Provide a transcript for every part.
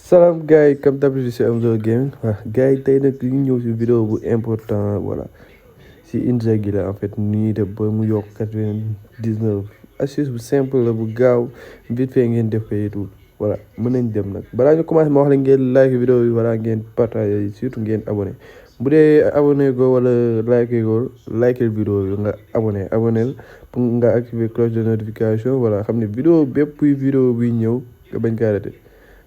Salam gars yi comme d'habitude c'est Amzo Gaming gars yi tey nag ñu ñëw si vidéo bu important voilà si INZAGUI la en fait nii def ba mu yokk 99 astuce bu simple la bu gaaw vite fait ngeen def ko et tout voilà mën nañ dem nag balaa ñu commencé ma wax la ngeen like vidéo bi voilà ngeen partager surtout ngeen abonné bu dee abonné go wala like vidéo bi nga abonné pour nga activer cloche de notification voilà xam ne vidéo bépp vidéo buy ñëw nga bañ kaa raté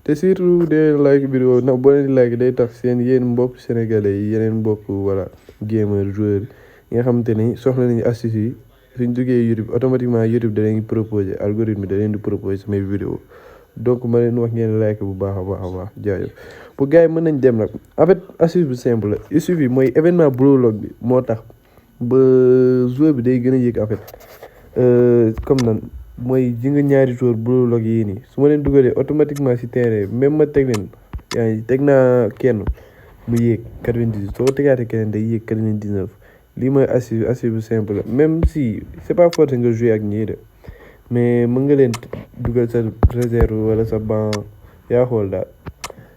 te surtout de like vidéo ndax boo leen di like day tax seen yéen mbokk sénégalais yi yeneen mbokk voilà gamer joueur yi nga xamante ni soxla nañu astuce yi suñ duggee YouTube automatiquement YouTube da leen di proposer algorithme da leen di proposer samay vidéo donc ma leen wax ngeen like bu baax a baax jaajëf pour gars yi mën nañ dem nag en fait astuce bu simple la il suffit mooy événement blog bi moo tax ba joueur bi day gën a yëg en fait comme nan mooy ji nga ñaari joueur blog yii nii su ma leen dugalee automatiquement si terrain même ma teg leen yaa ngi teg naa kenn mu yéeg 98 soo tegaatee keneen day yéeg 99 lii mooy astuce bu simple la même si c'est pas forcé nga jouer ak ñii de mais mën nga leen dugal sa réserve wala sa banc yaa xool daal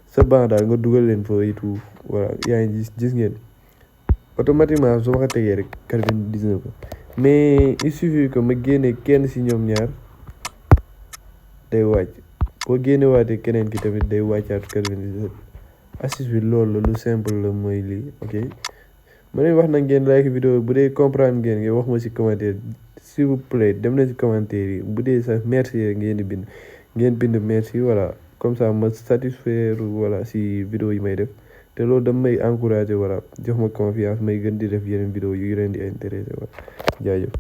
sa banc daal nga dugal leen foofu et tout voilà yaa ngi gis ngeen automatiquement soo ma ko tegee rek 99 mais il suffit que ma génne kenn si ñoom ñaar day wàcc boo génne waatee keneen ki tamit day wàccaat 97 astuce bi loolu la lu simple la mooy lii ok ma leen wax na ngeen like vidéo bu dee comprendre ngeen wax ma si commentaire s'il vous plaît dem na si commentaire yi bu dee sax merci ngeen di bind merci voilà comme ça ma satisfaire voilà si vidéo yi may def te loolu dama may encourager voilà jox ma confiance may gën di def yeneen vidéo yu leen di intéressé voilà jaajëf